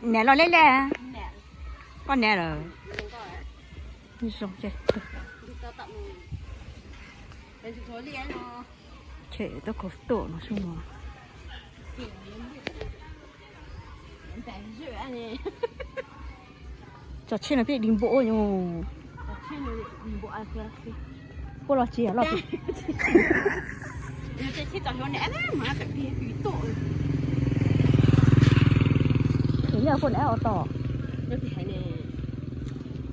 Niam los lej lej, koj niam lawm. Zoo, chem tuaj kaus tuam no sub no. Cov tsheb no peb dig npua ua nyuj. Puab los tsis los. Nyob puab na ua tau.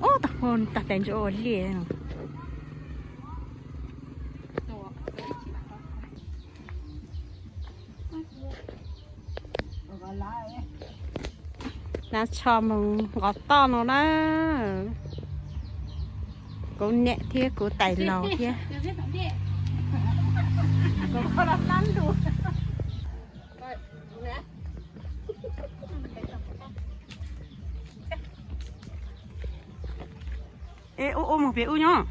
Ub, tag tais ntsuav ua liaj. Nab tsho mus nqos toj no na. Kuv niam thiab kuv tais laus thiab. Es ub ub mus pem ub nyob.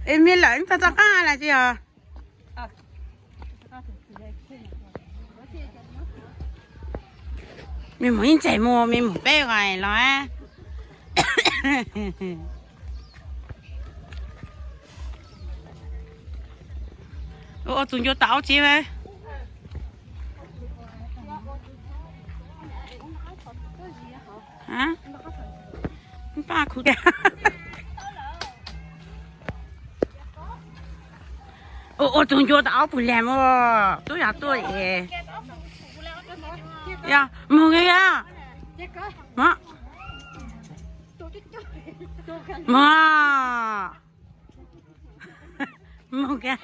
Es me lawm txog txoj qab lawm tsis yog? Me mus ib ntses mus, me mus peb nqaim los. Ua tus ncua tau tsis? Paj khu. Ua tus ncua tau ob pug lag mus, tub yog tuaj es. Yog mus kiag, mus, mus kiag.